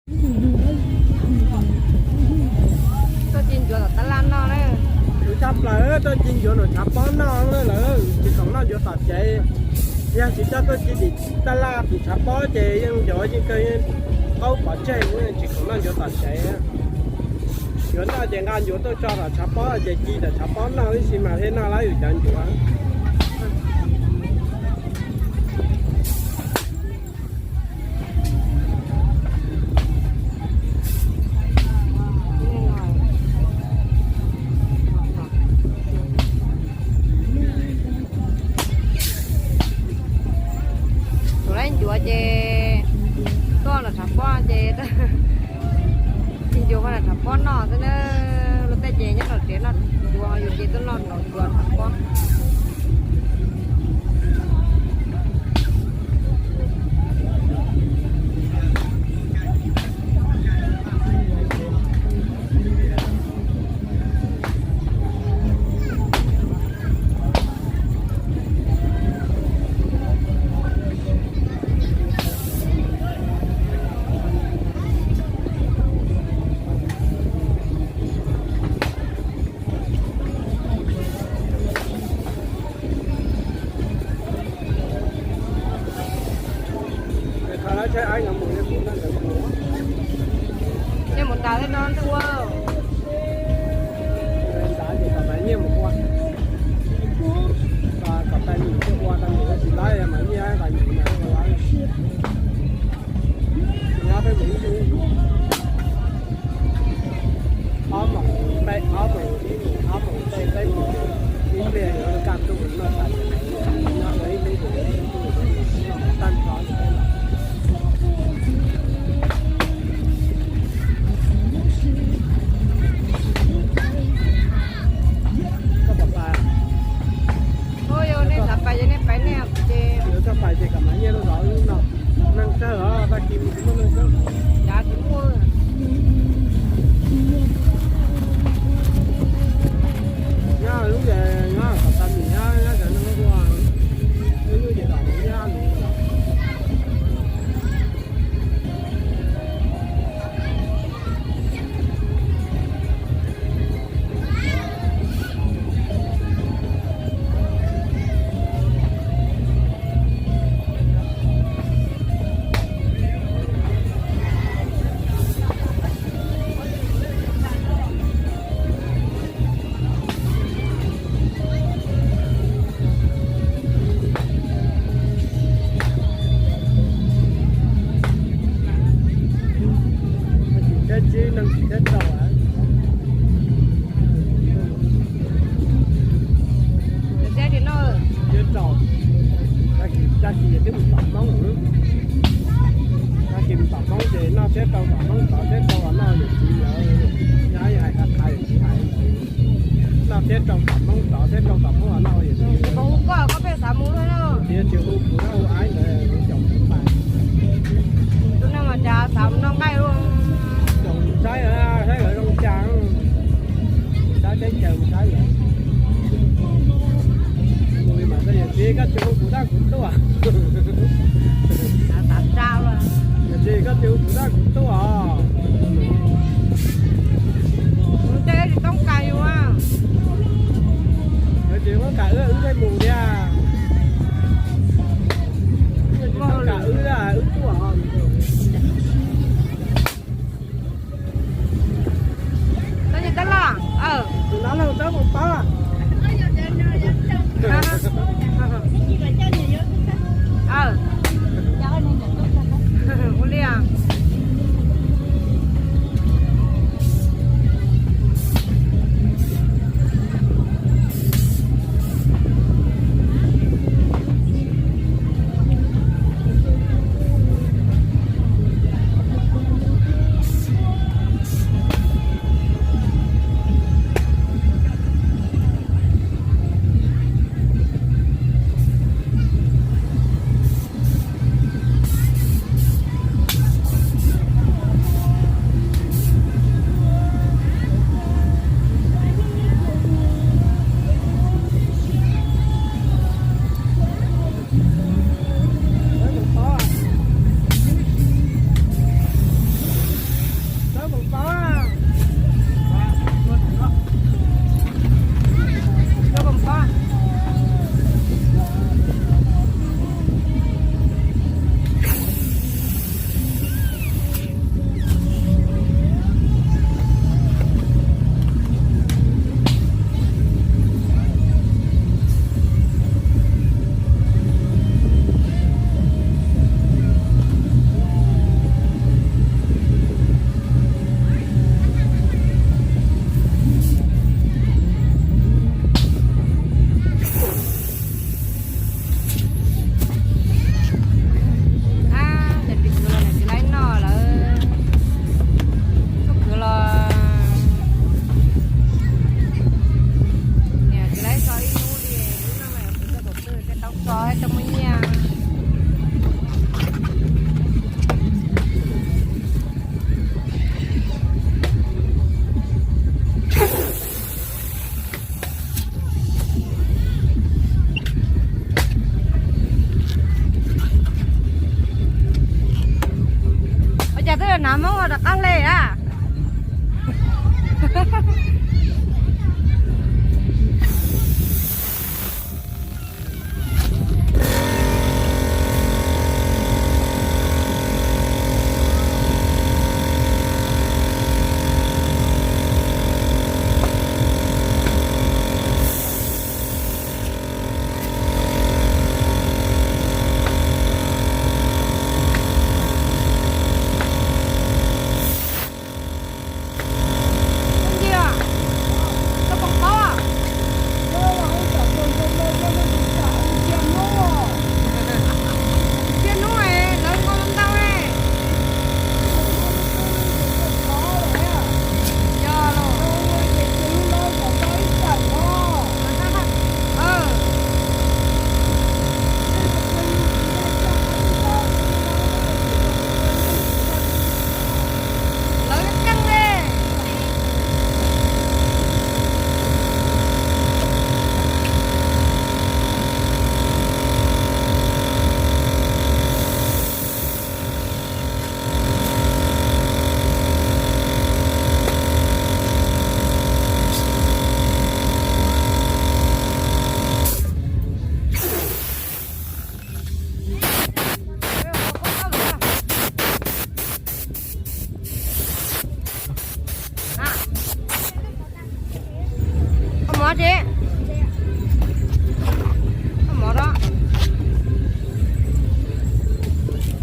Tuaj ci ncuav tom tab laj noj na. Tus tshaj plaws tuaj ci ncuav nram tshav pob noj na lawm, tsis khoom noj ncuav tom tsev. Yog tsis coj tuaj ci tim tab laj tim tshav pob ces yeej ncuav yeej kawg, qaub pov tseg, tsis khoom noj ncuav tom tsev. Yuav noj ces nqa ncuav tuaj tso tom tshav pob ces ci tom tshav pob noj ib si mas thiaj noj lawm yus cov ncuav. Tus laib ncuav ces tuaj nram tshav pob ces ci ncuav nram tshav pob noj xwb na. Luag tej ces nyob tom tsev noj ncuav, yus ces tuaj noj ncuav nram pob. Nyiaj mus tas thiab no ntuj ua. Nyiaj mus ua. Kom tais num thiaj ua tau num tsis laib mas nyiaj tas num mas ua lawm. Nyob peb mus ib hnub, ob moos peb, ob moos ib moos, ob moos peb, peb moos ib pliag yuav kaj ntug noj tas, nyob ib hnub tag nrho. Koj pom pais? Ua yog nej xav pais ces nej pais, nej ces yuav coj pais ces kom mas nyiaj lub zov lub no. Neeg kawg os, tag kis mus tsis muaj neeg kawg. Cav tsis muaj. Nyob lub ces nyob kom tag nim nyob nyob cov neeg ua, lub lub ces kom mus nyob mus. Tsis thiab tsib neeg tsis thiab rau. Tsis thiab rau. Tag kis twb mus tom Hmoob. Tag kis mus tom Hmoob ces noj thiab rau tom Hmoob, tov thiab rau los noj yawm txiv lawv. Nyob hais qab qhais yawm txiv hais. Noj thiab rau tom Hmoob, tov thiab rau tom Hmoob los noj yawm txiv. Tsis pom hu koj, koj pheej xav mus luaj na. Tias tsis hu kuv na, hu aib ntawd xyov kuv pais. Tus neeg mas cas xav mus noj nqaij luaj. Xyov mus saib, saib lawv zoo cas. Saib teb chaws mus saib lawm. Mus li mas yawm txiv koj tsis hu kuv tab kuv tuaj. Yawm txiv koj tsis hu kuv tab kuv tuaj os. Mus tej tsis toob kas yus. Yawm txiv toob kas wb, wb thiaj mus thiab. Tsis toob kas wb, wb tuaj os. Tab tab laj, tus no los tab mus pab. Hnav Hmoob rov qab hle a. Koj mov tsis, koj mov da,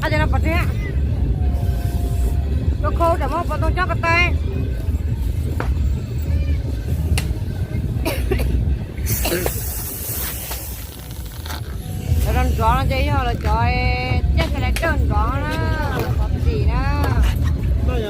a, cov no pov tseg, rau khau tam muab pov ntoo cob ko taw. Cov nrov no ces yog lawv cov tiaj sawv daws nrov na, qhov txim na. Noj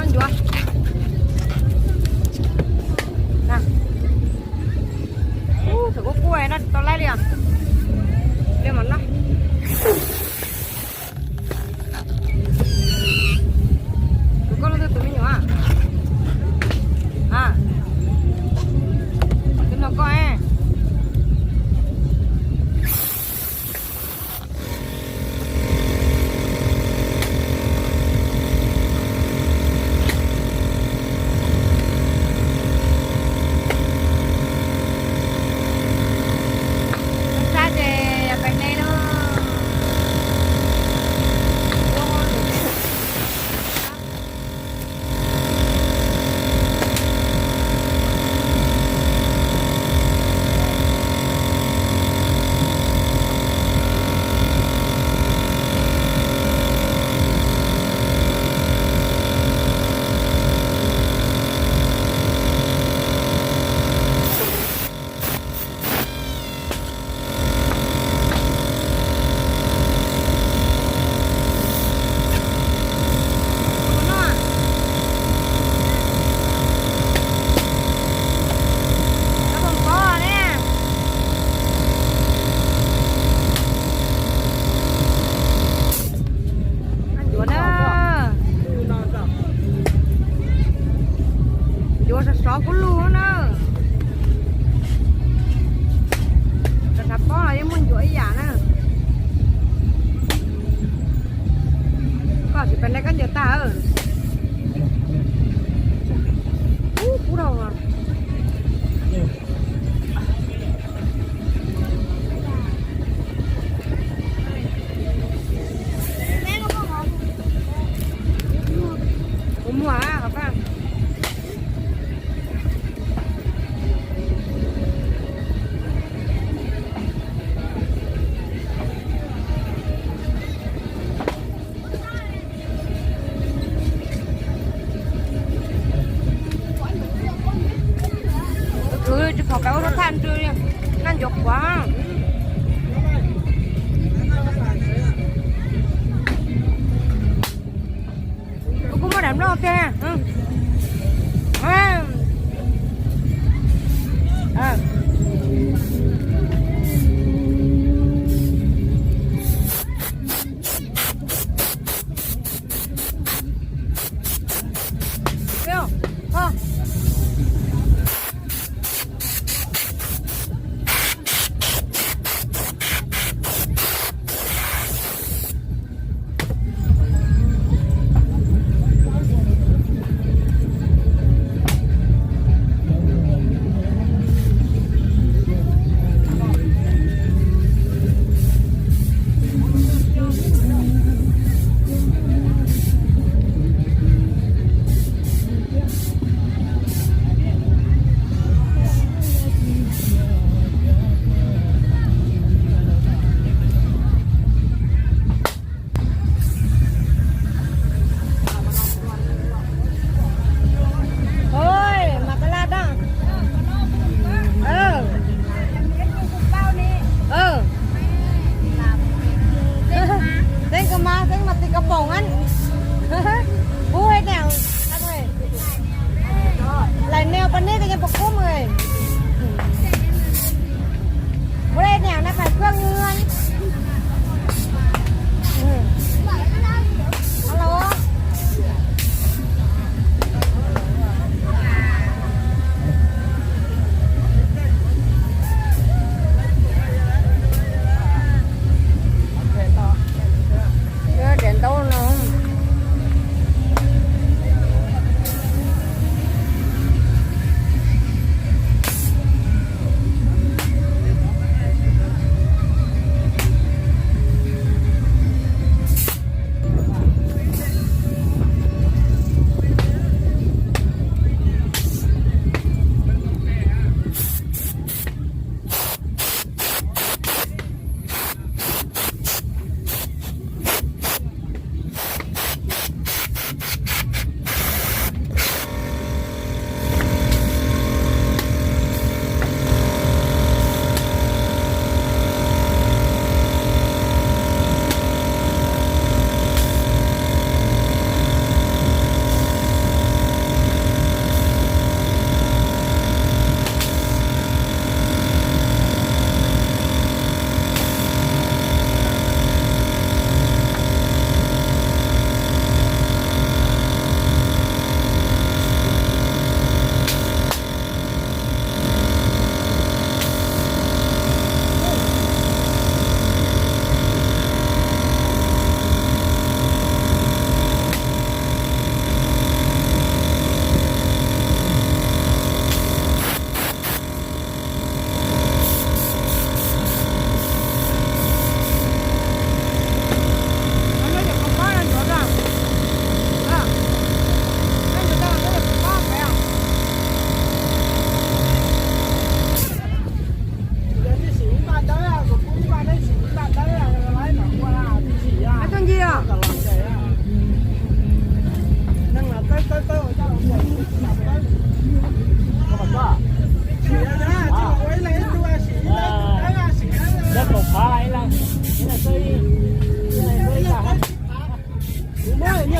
ncuav. Thaum kuv kuj no tsis tau laij li os.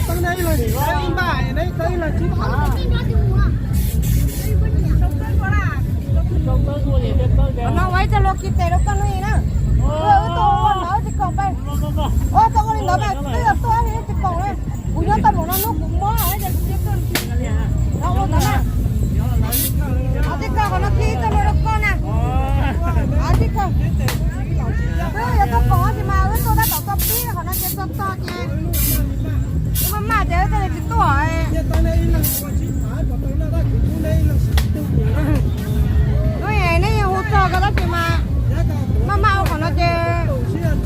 No ua ib tug lua kis tes rau koj no na. Wb tuaj ua ntawd tsis koom peb. Ua tau ua li ntawd mas twb yog tuaj li tsis koom na. Kuv nyob tau mus no hnub kuv mob ces kuv thiaj tuaj. No ua ntawd na. Av tij kawg qhov no khi tau lua rau koj na. Av tij kawg. Wb yuav tuaj koom tab sis mas wb tuaj tab tom txog pib qhov no ces txog tog ces wb maj maj ces wb thiaj li tsis tuaj. Lub, nej yeej hu txog ko tab sis mas maj maj ua qhov no ces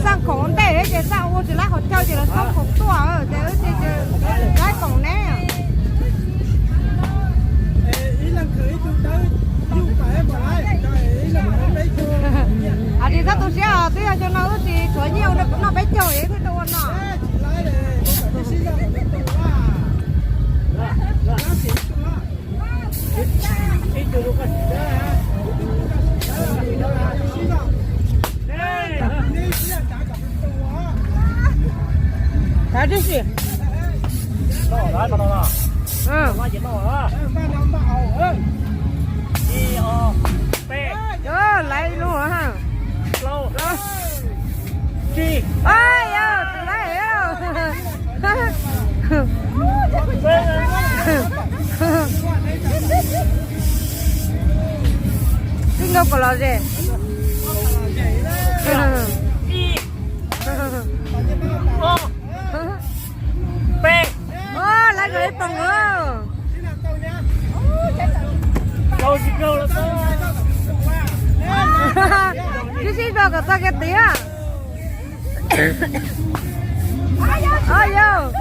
xaj khoom ntej ces xaj ua tsis laib qhov chaw ces lawv txhob khoom tuaj ces wb thiaj li laib koom ne. Hais tias txhob tu siab os, twb yog xyoo no wb tsis tshuav nyiaj ua noj peb caug es wb thiaj tuaj ua no. Tib si. Laiv lub. Yog, tsis laib. Tib nkaus kom los ze. Laiv kom ib poom. Tib si rau kom txog kiag tid. Yog. Yog, tsis laib thiab lauj.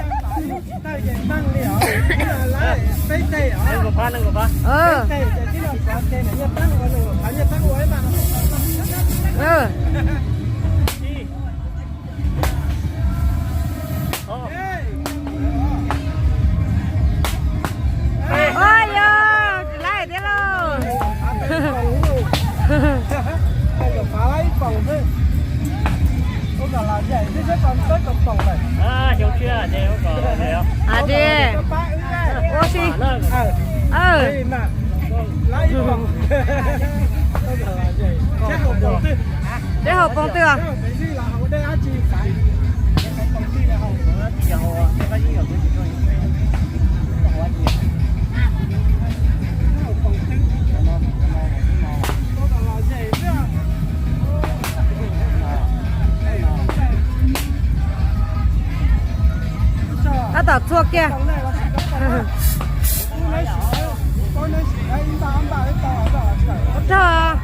Hais tias ua si. Seb haum poom twg os? Tab tom txhua kiag. Ua tsaug.